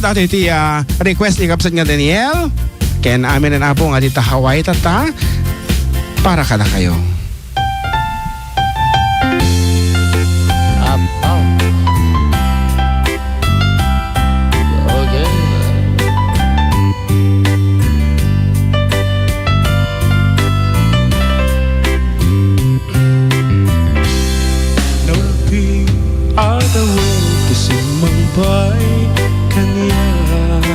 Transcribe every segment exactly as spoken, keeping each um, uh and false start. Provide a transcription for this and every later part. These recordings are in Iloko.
Daytoy ti, ah, request ni Kabsat nga Daniel. Ken aminen, Apo, nga dita Hawaii tatta para kadakayo. Apo. Okay. Nupay adda ti simmangpet kaniak.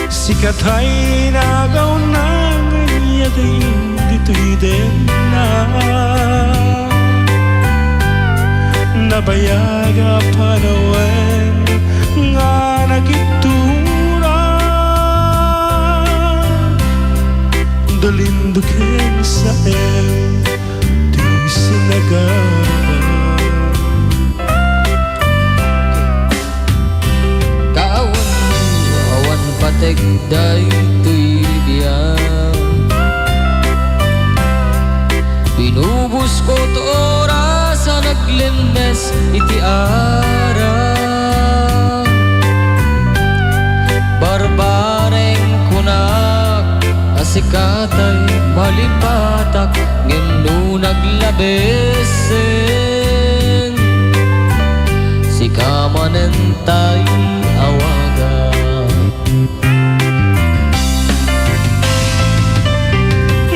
Sika tay nagauna nga iyaten ditoy denna. Nabayag a panawen nga nagitura. Dalindo ken saem ti sinagaba. Kaawan, awan pateg daytoy biag. Binubusko ti oras a naglemmes iti ara. Barbareng kunak a sika tay malipatak, ngem no naglabesen, sika manen tay awagak.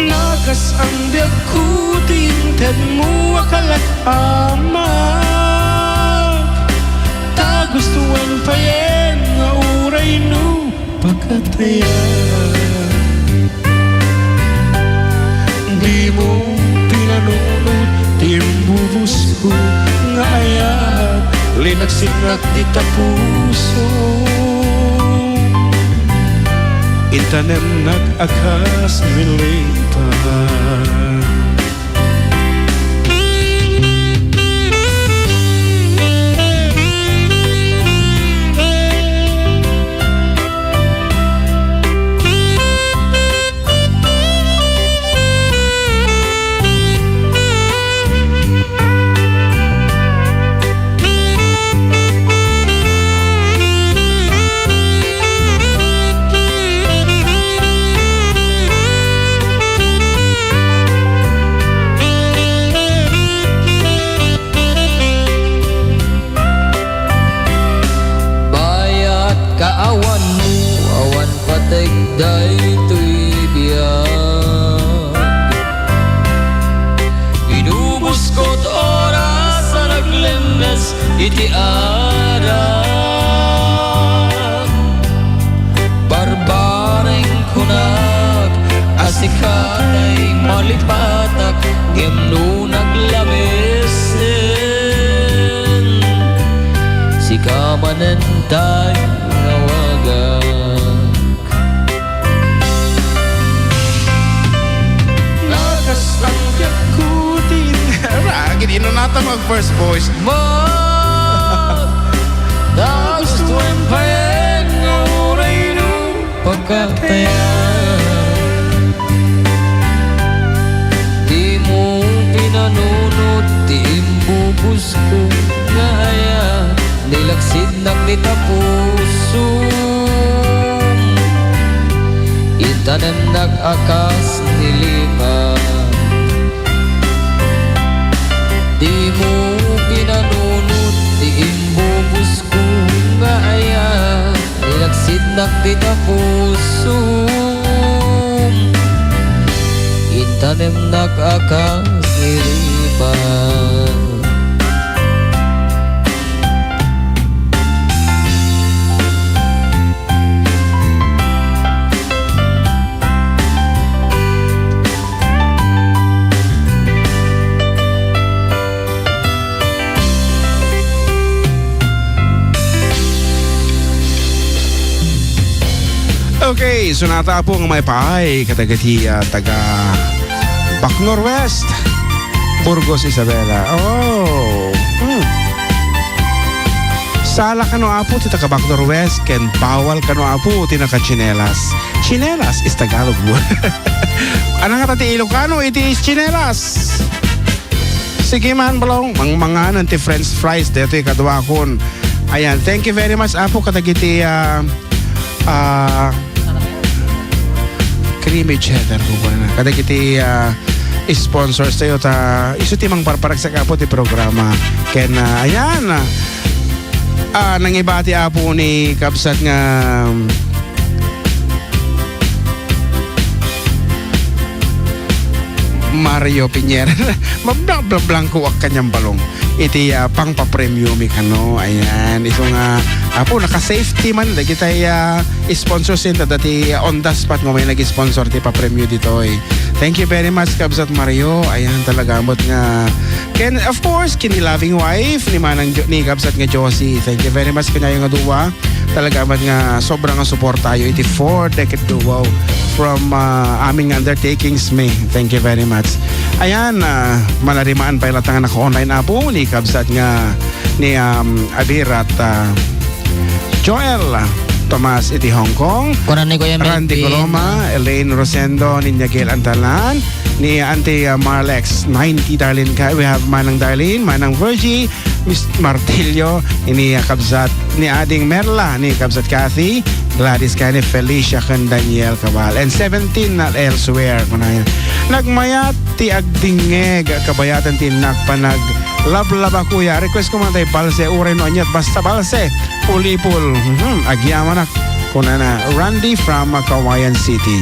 Nakas-an biagko ti intedmo a kalak-amak. Ta gustoem payen nga uray no pakatayan. Dimo pinanunot ti imbubusko nga ayat, linaksidnak dita puso. Intanemnak a kas ni lipa. Bayat kaawan no awan pateg daytoy biag. Binubusko ti oras a naglemmes iti ara. Barbareng kunak a sika tay malipatak, ngem no naglabesen, sika manen tay awagak. Nakas-an biagko ti Ra, agid inunatan mo ag first voice. Mat, ta gustoem payen nga uray no pakatayan. Dimo pinanunot ti imbubusko nga ayat, nilaksidnak dita pusom. Intanemnak a kas ni lipa. Dimo pinanunot ti imbubusko nga ayat, nilaksidnak dita pusom. Intanemnak a kas ni lipa. Okay, so nata, Apo, nga maipaay kadagiti, ah, taga Bac Norwest, Burgos, Isabela. Oh. Hmm. Sala kano, Apo, ti taga Bac Norwest, ken bawal kano, Apo, ti nakatsinelas. Tsinelas is Tagalog word. Ania ngata ti Ilocano iti tsinelas? Sige man, Balong, mangmangan ti french fries daytoy kaduakon. Ayan, thank you very much, Apo, kadagiti, ah, ah, creamy cheddar, kukuana. Kadagiti, ah, sponsors tayo, ta isu ti mangparparagsak, Apo, ti programa. Ken, ah, ayan, ah, ah, nangibati, Apo, ni kabsat nga Mario Piñera. Mabla-, bla-, blanco ak kanian balong. Iti, ah, pangpapremyo mi kano. Ayan. Isu nga, Apo, naka-safety man. Dagitay, ah, sponsors yun. Tadati, ah, on the spot nga may nag-sponsor ti papremyo ditoy. Thank you very much, Kabsat Mario. Ayan, talaga, amot nga. Ken, of course, ken ni loving wife, ni Manang Jo-, ni Kabsat nga Josie. Thank you very much, kanayo nga duwa. Talaga man nga sobra nga suportayo iti For the Kid Duo from, ah, amin nga undertakings mi. Thank you very much. Ayan, ah, manarimaan pay latta nga naka-online, Apo, ni kabsat nga ni, um, Abirat, ah, Joel Tomas iti Hong Kong. Kunan ni Kuya Randy Melvin. Coloma, Elaine Rosendo, Ninya Gail Antalan, ni Auntie, ah, Marlex, ninety Darlene Ka-, we have Manang Darlene, Manang Virgie, Miss Martillo, ini, ah, kabsat ni Ading Merla, ni kabsat Kathy, Gladys Kani, Felicia, ken Daniel Cabal, and seventeen na elsewhere, kunayo. Nagmayat ti agdingngeg, kabayatan ti innak panaglablaba, kuya. Request ko man tay balse, uray no aniat, basta balse, pulipol. Mhm, agyamanak, kunana, Randy from, ah, Kawayan City.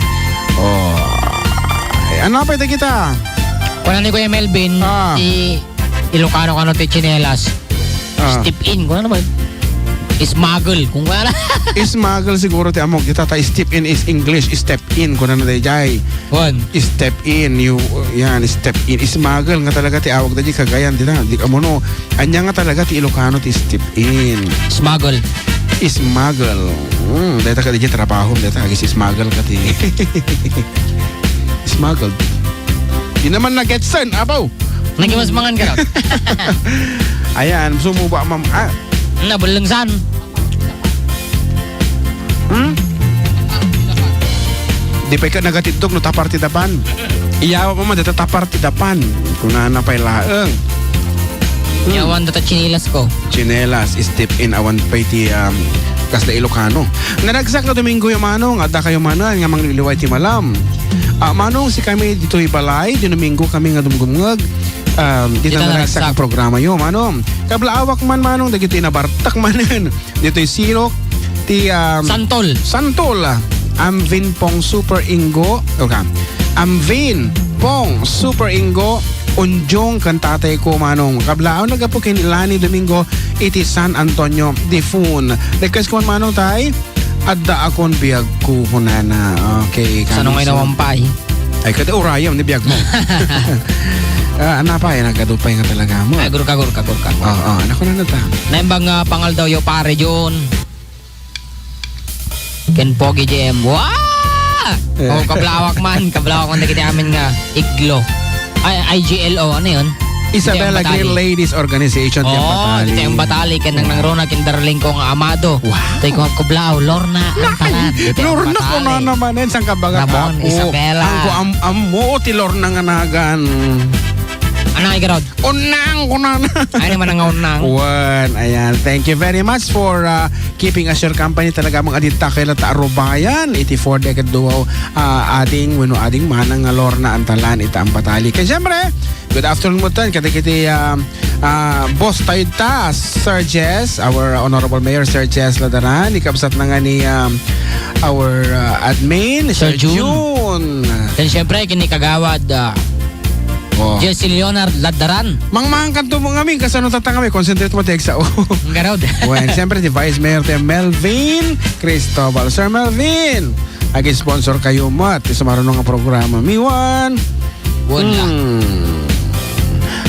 Oh, ay, ano pa ito kita? Kunan ni Kuya Melvin, Ah. ti Ilocano kano ti tsinelas. Ah. Step in, kuan naman. Smuggle, kung kuan. Smuggle siguro ti amok. Ita ta step in is English, step in, kuan na dayjay. Kuan. Step in, you, yan, step in. Smuggle nga talaga ti awag dayjay Cagayan, di na, di ka mono. Anya nga talaga ti Ilocano ti step in. Smuggle. Smuggle. Hmm, dayta ka dayjay trabaho, dayta, agis smuggle ka ti. Smuggle. Di naman na-getsen, abaw. Nagiwas mangan ka raw. Ayan, sumuba, ma'am. Ah. Nabulungsan. Hmm? Di pay ka nagatidtok no tapar ti dapan. Iyawa mo man, dita tapar ti dapan. Kunana pay laeng. Hmm. Yawan data tsinelas ko. Tsinelas, step in, awan pay ti, um, kasla Ilocano. Naragsak nga Domingo yo, Manong, adda kayo manen nga mangliliway ti malam. Ah, Manong, si kami ditoy balay, di Domingo kami nga dumgumngeg. Um, dita naragsak ang programa yo, Manong. Kablaawak man, Manong, dagiti nabartak manen. Ditoy sirok, ti, um, Santol. Santol, ah, Amvin Pong Super Ingo, okay. Amvin Pong Super Ingo, Unjong, ken tatay ko, Manong. Kablaaw, nagapu ken Lani Domingo, iti San Antonio de Fun. Request ko man, Manong, tay, adda akon biag ko, kunana. Okay, Sano nga inawampay? Ay, kada urayam ni biag mo. Ah, anapay, nagkadupay nga talaga mo. Ay, gurka, gurka, gurka. Oo, oo, naku na nata. Naimbang, ah, pangal daw yo, pare Jun. Ken Pogi J M. Wa! Eh. Oh, kablawak man. Kablawak man dagiti amin nga iglo. Ay, I G L O. Ano yun? Isabela Dito yung Batali. Grill Ladies Organization, Oo, Tiang Batali. Dito yung Batali. Ken nang nangruna, ken darling ko nga Amado. Wow. Tayo ko, kablaw, Lorna, ang Nay, tanan. Dito yung Lorna, Batali. Kuna naman, eh, saan ka baga Ramon, kapo? Isabela. Ang ko am-, ammo, ti Lorna nga nagan. Anang igarod? Unang, kunana. Ay, naman ang unang. Wan, ayan. Thank you very much for, uh, keeping us your company. Talaga mang adita kayo na taarubayan. Iti four decade duo, uh, ading, wano ading manang nga Lorna Antalan, ita ang patali. Kaya siyempre, good afternoon mo tan. Kadagiti, uh, uh, boss tayo ta, Sir Jess, our honorable mayor, Sir Jess Ladaran. Ikabsat na nga ni, um, our, uh, admin, Sir Sir Jun. Jun. Then siyempre, kini kagawad, uh, Oh. Jesse Leonard Ladaran. Mangmangkan to mo ngamin, kasano tatang kami? Concentrate mo, text sa o. Ang garod. Well, siyempre, si Vice Mayor tayo, Melvin Cristobal. Sir Melvin, agi-sponsor kayo mo at sa marunong nga programa. Miwan. Wala. Hmm.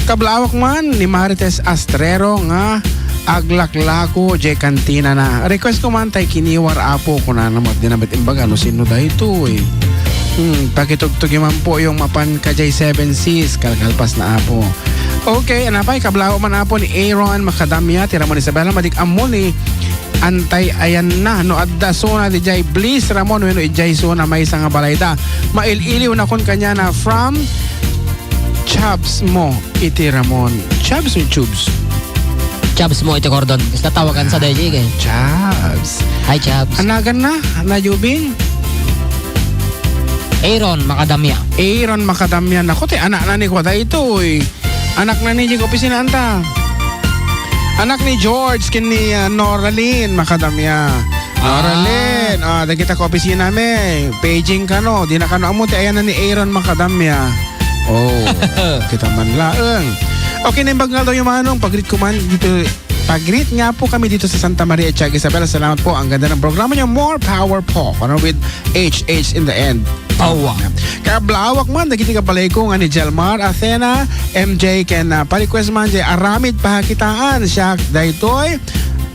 Kablawak man ni Marites Astrero nga aglaklako, jay kantina na. Request ko man tay kiniwar, Apo, kunana mo, di na met imbaga no sino daytoy. Hmm, pakitugtugi man po yung mapan ka jay Seven Seas, kalkalpas na, Apo. Okay, anapay, kablaw man, Apo, ni Aaron Macadamia, ti Ramon Isabela, madik ammo ni Antay ayan na, no adda suna di jay, please, Ramon, wenno ijay suna maysa nga balayda. Mail-iliw na kun kanya na from Chubs mo iti Ramon. Chubs o Chubs? Chabs mo iti kordon. Basta tawagan sa daydi, eh. Chabs. Hi, Chabs. Anagan na, na Jubing? Aaron Macadamia. Aaron Macadamia. Naku, ti anak na ni Kuya daytoy. Anak na ni Jing opisina anta. Anak ni George, ken ni, ah, Noralyn Macadamia. Ah. Noralyn, ah, dagita ka opisina mi. Paging kano, di na kano ammo ti ayan na ni Aaron Macadamia. Oh, kita man laeng. Okay, naimbag nga daw yung manong, pag-greet ko man dito, pag-greet nga po kami dito sa Santa Maria, Tiaga Isabela. Salamat po. Ang ganda ng programa niyo. More power po. Ano, with H H in the end. Awa. Kablawak man, dagiti kabalay ko nga ni Jelmar, Athena, M J, ken, ah, pa-request man, jay aramid pahakitaan, siak daytoy,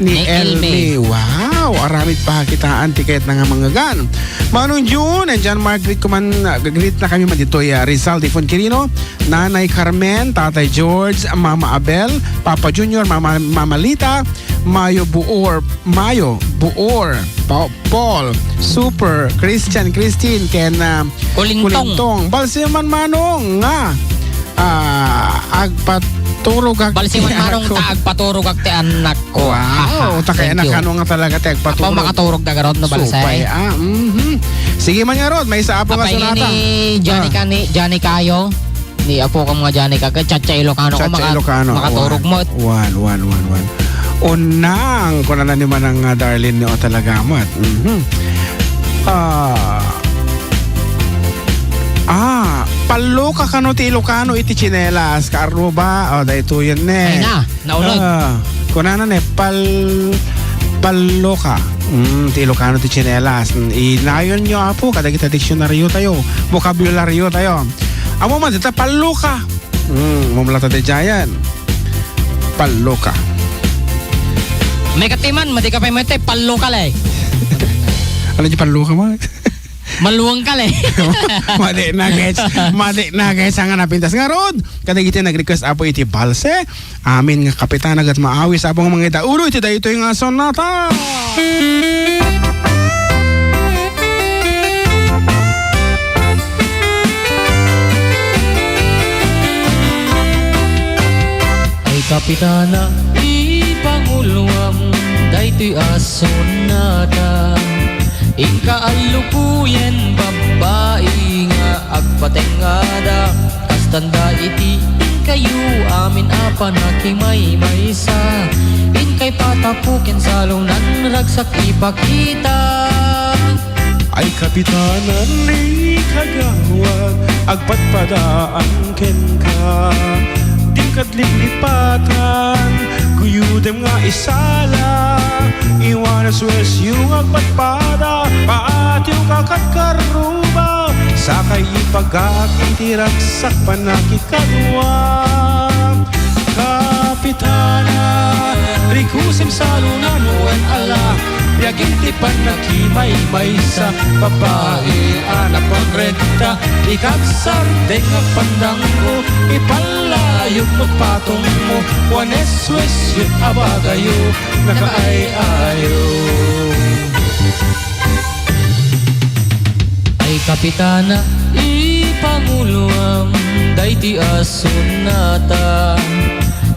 ni Ni Elmi. Elmi. Wow, aramid pahakitaan, tiket na nga mangagan. Manong June and John Mark, greet ko man, ah, greet na kami man ditoy, ah, Rizal, Difon Quirino, Nanay Carmen, Tatay George, Mama Abel, Papa Junior, Mama, Mama Lita, Mayo Buor, Mayo Buor, Pa-, Paul, Super, Christian, Christine, ken, ah, Kulintong. Kulintong. Balse man manong nga, ah, agpaturogak Balse man ti manong anak ko. Ta agpaturogak ti anak ko. Wow, Aha, ta kay thank anak you. Ano nga talaga ti agpaturog. Apo makaturog da garod no balse. Supay, ah, mhm. Sige man nga rod, may isa apo nga Apay sonata. Ni Johnny Ah. Kani, Johnny Kayo. Ni apo ka mga Johnny ka, kay Chacha Ilocano ka, Chacha maka-, Ilocano. Makaturog Wan. Mo. Wan, wan, wan, wan. Unang, kunana ni Manang, ah, Darlene ni o talaga met. Mhm. Ah. Ah, pallo ka kano ti Ilocano iti tsinelas, ka Aruba, o, daytoyen ne. Ay na, naunod. Ah, kunana ne, pal-, pallo ka. Mm, ti Ilocano ti tsinelas. Mm, inayon nyo, apo, kadagiti diksyonaryo tayo, bokabulario tayo. Amo man, dita pallo ka. Hmm, mumlata ti Giant. Palloka. May katiman, madi ka pa yung palloka, lay. Ano di palloka, ma? Maluwang ka, lay. Madi nuggets. Madi nuggets ang napintas. Nga rod, kadagiti nag-request apo iti balse. Amin nga kapitan, agat maawis, apo nga mga ida. Ulo iti daytoy nga sonata. Ay kapitana, ipanguloam daytoy a sonata. Inka allukuyen babbai nga agpatengngada. Kastanda iti inkayo amin a panakimaymaysa. Inkay patapuken salonan ragsak ipakita. Ay kapitanan ni kagawad, agpadpadaan kenka. Dingkad liplipatan, guyudem nga isala. Iwanas wes yung agpadpada, paatiw ka kad karuba. Sakay ipagak iti ragsak panakikadua. Kapitana, rikusim salonan wen ala, biagin ti pannakimaymaysa, babai a naponrekta, ikagsardeng a pandanggo, ipallayog met patongmo, wanes wesyo a bagayo, nakaay-ayo. Ay kapitana, ipanguloam daytoy a sonata.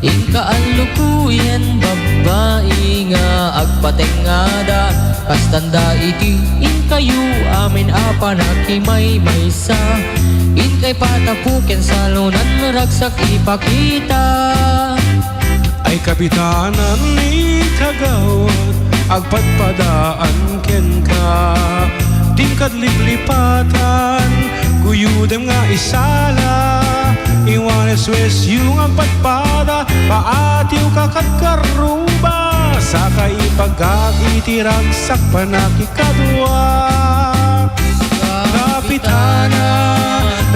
Inka allukuyen babbai nga agpatengngada. Kastanda iti inkayo amin a panakimaymaysa. Inkay patapuken salonan ragsak ipakita. Ay kapitanan ni kagawad, agpadpadaan kenka. Dingkad liplipatan, guyudem nga isala. Iwanes wes yung agpadpada, paatiw ka kad karuba. Sakay ipagak iti ragsak panakikadua. Kapitana,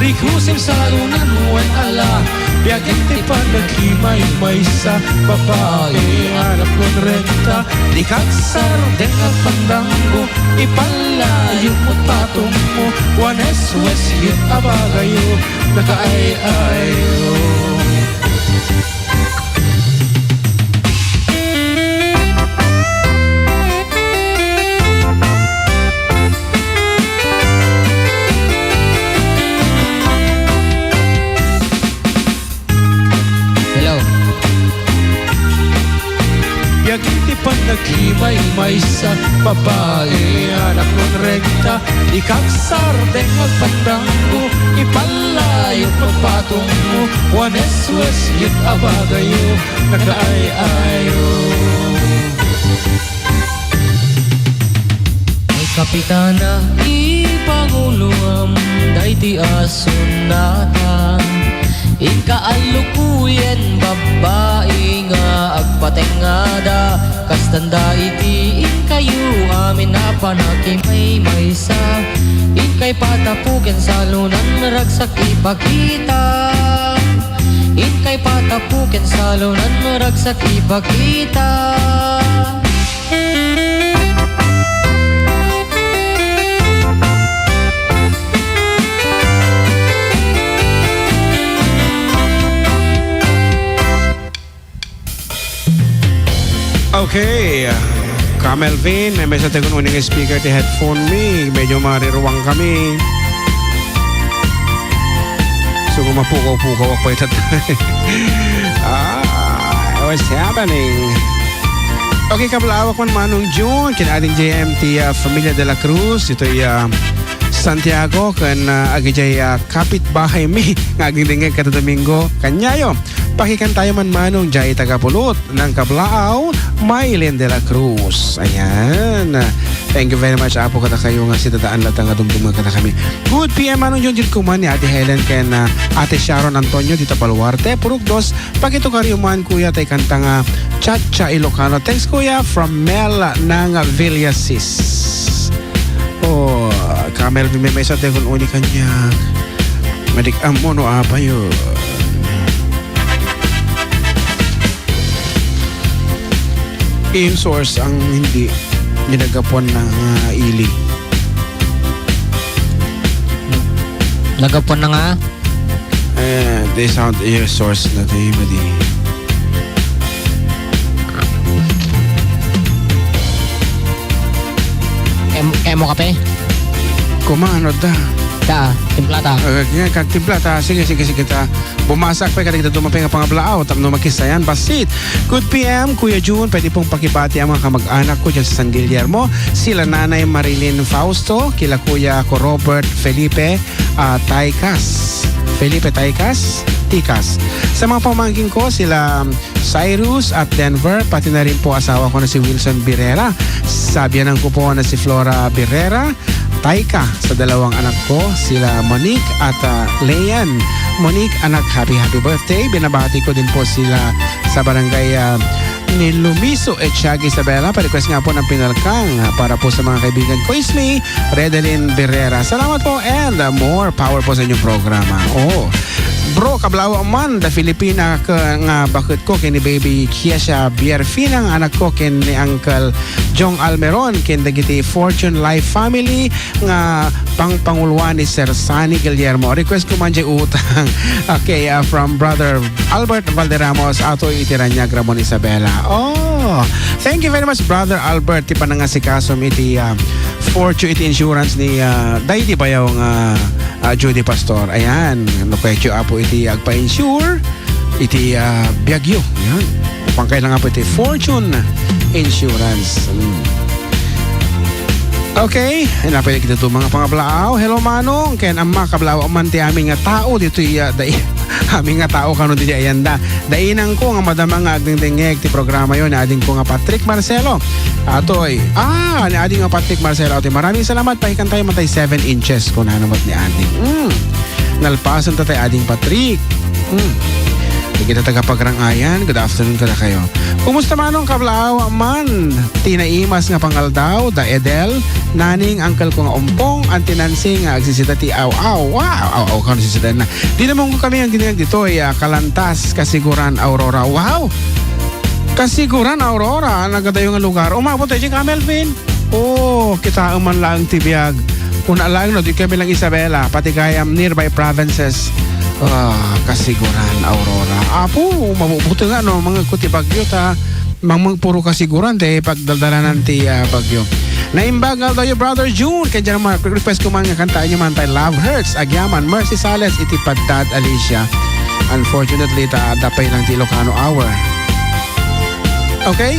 rikusim salonan wen ala, biagin ti pannakimaymaysa, babai a naponrekta, di kagsardeng a pandanggo, ipallayog met patongmo, wanes wesyo a bagayo, nakaay-ayo. Hello. Maysa, babai, anak, non rekta, ikaksar, deng agpandanggo, ipallayok, magpatungmo, waneswes, yet abagayo, nakaay-ayo. Ay, Kapitana, ipanguloam daydi a sunnata. Inka allukuyen, babbai nga agpatengngada, kastanda iti inkayo amin a panakimaymaysa. Inkay patapuken salonan, ragsak ipakita. Inkay patapuken salonan, ragsak ipakita. Okay. Ka Melvin, may message ko uning speaker ti headphone mi. Medyo mariruang kami. So, kung mapukaw-pukaw ako, itat-, ah, what's happening? Okay, kablaawak man, Manong June, ken Ading J M ti, ah, Familia de la Cruz, itoy, ah, Santiago, ken, ah, agidiay, ah, kapitbahay mi, nga agdingdingngeg kada Domingo, kaniayo. Pakikantayo man, Manong, diay taga Pulot, nang kablaaw, Maylin de la Cruz. Ayan. Thank you very much, Apo, kadakayo nga sidadaan latta nga dumduma kadakami. Good P M, Manong June, ditoy koma ni Ate Helen ken, ah, Ate Sharon Antonio dita Baluarte, Purok Dos, Pakitukaryo man, kuya, tay kanta nga Cha-Cha Ilocano. Thanks, kuya, from Mel nang Villasis. Oh, Ka Mel, may message tayo kung uni kanya. Madik-am mo, no, apayo. Insource ang hindi ginagapuan ng, ah, ili. Nagapuan na nga? Eh, the sound, eh, source na di, madi. Em-, emo kape? Kumano da? Da, timplata. Eh, nga, kag timplata. Sige, sige, sige ta. Bumasak pa kadagita dumapay nga pangablaaw. Tapno makisayan, basit. Good P M, Kuya June, pwede pong pakibati ang mga kamag-anak ko dyan sa San Guillermo. Sila Nanay Marilyn Fausto, kila Kuya ko Robert Felipe, ah, Taikas. Felipe Taikas? Tikas. Sa mga pamangkin ko, sila Cyrus at Denver, pati na rin po asawa ko na si Wilson Birrera. Sabianan ko po na si Flora Birrera, Taika, sa dalawang anak ko, sila Monique at, ah, Leanne. Monique, anak, happy, happy birthday. Binabati ko din po sila sa barangay, ah, ni Lumiso, Etiaga, Isabela. Pa-request nga po ng Pinalkang, ah, para po sa mga kaibigan ko, Ismi, Redelin Berrera. Salamat po and, ah, more power po sa inyong programa. Oh. Bro, kablawa man, da Filipina ka nga bakit ko, kini baby Kiesha Bierfina, nga anak ko, kini Uncle Jong Almeron, ken dagiti Fortune Life family, nga pangpanguluan ni Sir Sunny Guillermo. Request ko man diay utang. Okay, ah, from Brother Albert Valderamos, ato iti Raniag, Ramon Isabela. Oh, thank you very much, Brother Albert, ti panangasikasom iti, ah, Fortune iti insurance ni, ah, daydi bayaw nga, ah, Judy Pastor. Ayan, no kayatyo, Apo, iti agpa-insure iti, ah, biagyo. Yan. Pangkailangan po iti Fortune Insurance. Mm. Okay, napay kita to mga pangablaaw. Hello, Manong. Ken amma, kablaaw man ti amin nga tao dito iya, dai, amin nga tao kano dito ayanda. Dainang ko nga madama nga agdengdengngeg ti programa yon, ading ko nga Patrick Marcelo. Atoy, ah, ni ading nga Patrick Marcelo. Atoy, maraming salamat. Pahikan tayo matay seven inches. Kung ano mat ni ading. Mm. Nalpasan ta tayo ading Patrick. Mm. Kita taga Pagrangayan, good afternoon kada kayo. Kumusta manong kablaaw man? Tinaimas nga pangaldaw, da Edel, naning uncle ko nga umpong, Auntie Nancy nga agsisida ti aw-aw. Wow, aw-aw ka nagsisida na. Di naman ko kami ang ginagditoy, ah, Kalantas, Kasiguran, Aurora. Wow! Kasiguran, Aurora, nagadayo nga lugar. Umabot tayo ka, Melvin. Oh, kita man lang ti biag. Kuna lang, no, di kami lang Isabela, pati gayam nearby provinces. Ah, Kasiguran, Aurora. Apo, mabubuti nga, no, mga kuti bagyo ta, mang, mang puro kasiguran, te, pagdaldalanan ti, ah, bagyo. Naimbag nga daw yung Brother June, kaya dyan naman, request ko man nga kanta, inyo man tayo, Love Hurts, agyaman, Mercy Sales, iti Paddad, Alicia. Unfortunately, ta, dapay lang ti Ilocano Hour. Okay?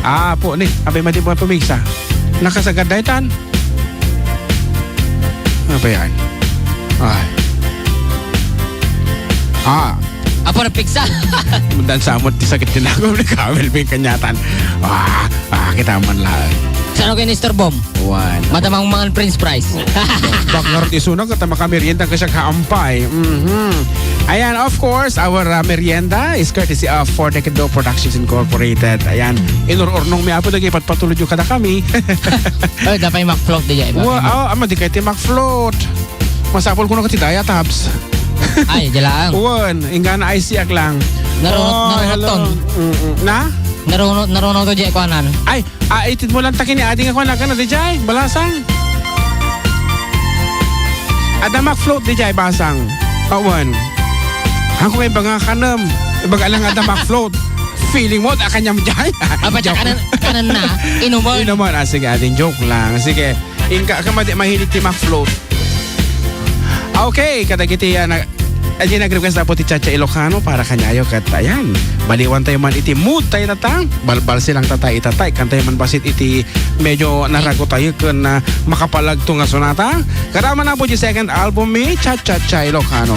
Ah, po ni, abay, madi mo pumigsa. Nakasagad daytan. Ano ba yan? Ay. Ah. Apo, napigsa. Mundan sa amot ti sakit ti nagom ni Kamil Bing kanyatan. Ah, ah, kita man lang. Saan ako inistorbo? Wan. Madamang mga French fries. Baklar ti sunag at makamerienda ka siya kaampay. Mhm. Ayan, of course, our uh, merienda is courtesy of Four Decade Dough Productions Incorporated. Ayan, inur-urnong mi apo dagiti patpatulod yu kada kami. Ay, dapat yung McFloat di dyan. Wa, oh, ama, di kayo ti McFloat. Masapol ko na ka ti Diet Hubs. Ay, dyan lang. Wan, ingana ay siyak lang. Narunot, Oh, narunot hello. ton. Mm-mm. Na? Narunot, narunot to, Jay, kuanan. Ay, ah, itid mo lang takin ni Adi nga kuanan ka na, di Jay? Balasang. Ada McFloat, di Jay, basang. Awan. Ako kay banga kanem. Ibaga lang ada McFloat. Feeling mo, da kanyam Jay. Apa, Joke. kanan, kanan na. Inuman. Inuman. Ah, sige, ading joke lang. Sige. Inka ka madi mahilig ti McFloat. Okay, kadagiti, ah, na, adi nag-request na po ti Chacha Ilocano para kanyayo ket ayan, baliwan tayo man iti mood tayo tata, balbal silang tata itata, ikan tayo man basit iti medyo narago tayo ken, ah, makapalagto nga sonata. Kadama na po di second album mi, Cha Cha Cha Ilocano.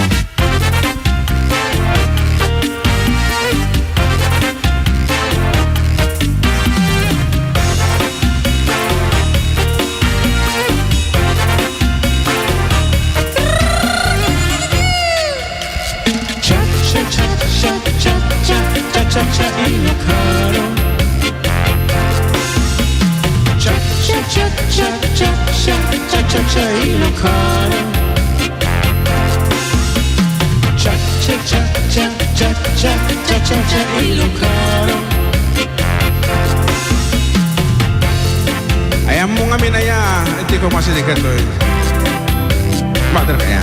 Cha cha cha cha cha cha cha cha cha Ilocano. Cha cha cha cha cha cha cha cha cha Ilocano. Cha cha cha cha cha cha cha cha cha Ilocano. Ay, ammo ngamin aya, iti ko masilikan, Lord. Mother kaya.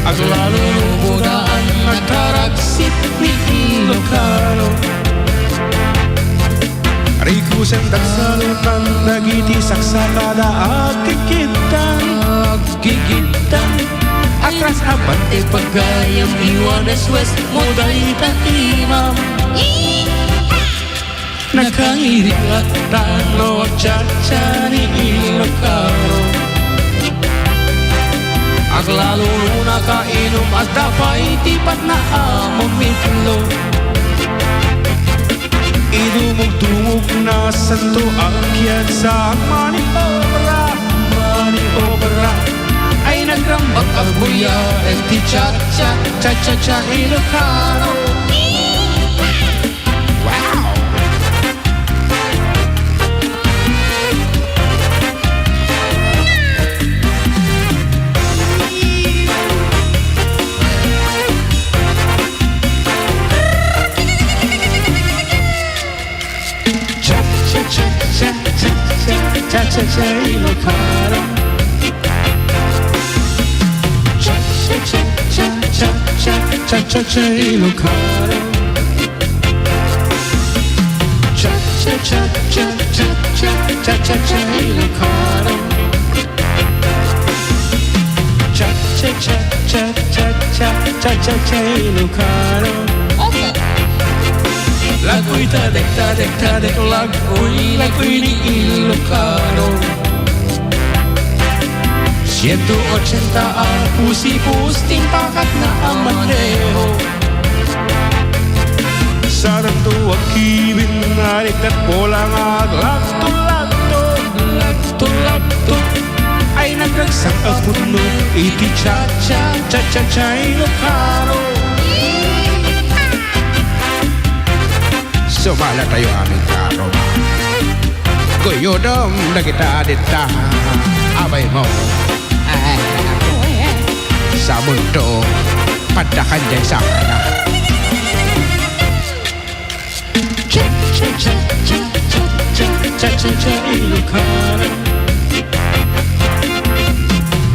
Aglalo-lalo daan nagkaragsit ni Ilocano. Rikusen dagsalutan dagiti saksakada agkikittan. Agkikittan. Atras abante pagayam iwanes wes mo dayta imam. Nakangiriat tano agchatcha ni Ilocano. Aglaluluna ka inum adda pay ti patna a mamitlo. Idumugdumog na santo agkiat sa maniobra, maniobra. Ay nagrambak agbuya, ti cha-cha, cha-cha-cha Ilocano. Wow! Cha cha cha cha cha cha cha cha cha Ilocano. Cha cha cha cha cha cha cha cha Ilocano. Cha cha cha cha cha cha cha cha Ilocano. Cha cha cha cha cha cha cha cha cha Ilocano. Opo. Lagoy tadek tadek tadek lagoy lagoy ni Ilocano. Siento ochenta a pusipus ti pakatna a maneho. Sadanto a kibin a rikdat bola nga aglatto-latto. Latto-latto. Ay nag Ragsak a pudno iti cha-cha, cha-cha-cha Ilocano. Sumala tayo, aming karo. Kuyodom dagita dita. Abay mo. Samunto, padakan diay sa akin. Cha-cha-cha, cha-cha-cha, cha-cha-cha Ilocano.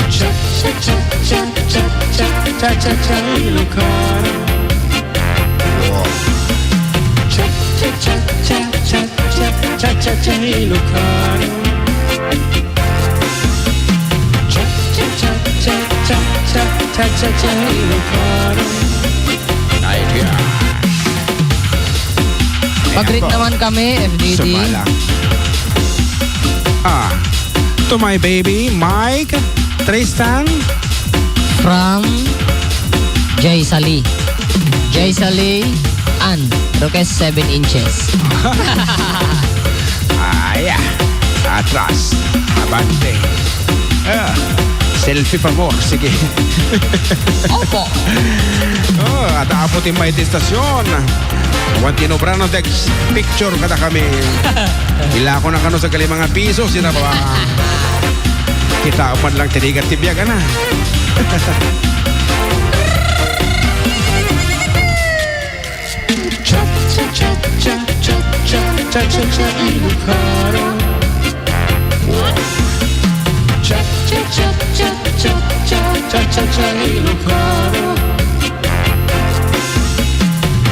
Cha-cha-cha, cha-cha-cha, cha-cha-cha Ilocano. Cha-cha-cha, cha-cha-cha, cha-cha-cha Ilocano. Cha-cha-cha, cha-cha-cha, cha-cha-cha Ilocano. Ay, diyan. Pag-greet naman kami, F D D. Sumala. Ah, to my baby, Mike, Tristan. From Joy Sali. Joy Sali and request seven inches. Ay, ah. Atras. Abante. Ah, selfie pa more. Sige. Opo. Oh, adda Apo ti mayat ti istasyon. Awan ti inobra no text picture kadakami. Ilako na kano sa gali mga piso, sina ba? Kita man lang tinigat ti biag, ana. Cha, cha, cha, cha, cha, cha, cha, cha, cha, Ilocano. Cha, cha, cha, cha, cha, cha, cha, cha, cha, Ilocano.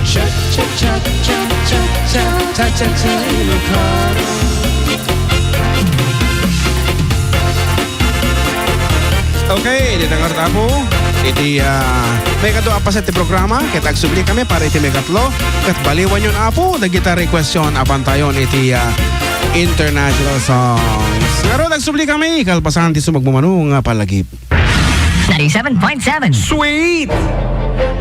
Cha, cha, cha, cha, cha, cha, cha, cha, cha, Ilocano. Okay, dita nga Apo. Iti, ah, maikadua a paset ti programa, ket agsubli kami para iti maikatlo. Ket baliwanyon, Apo, dagita requestyon a pantayon iti, ah, international songs. Ngarud, agsubli kami, kalpasan ti sumagmamano nga palagip. Ninety-seven point seven. Sweet!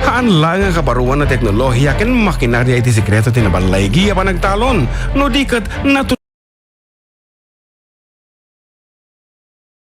Haan la nga kabaruan a teknolohiya ken makinaria iti sekreto ti naballaigi a panagtalon, no di ket natu-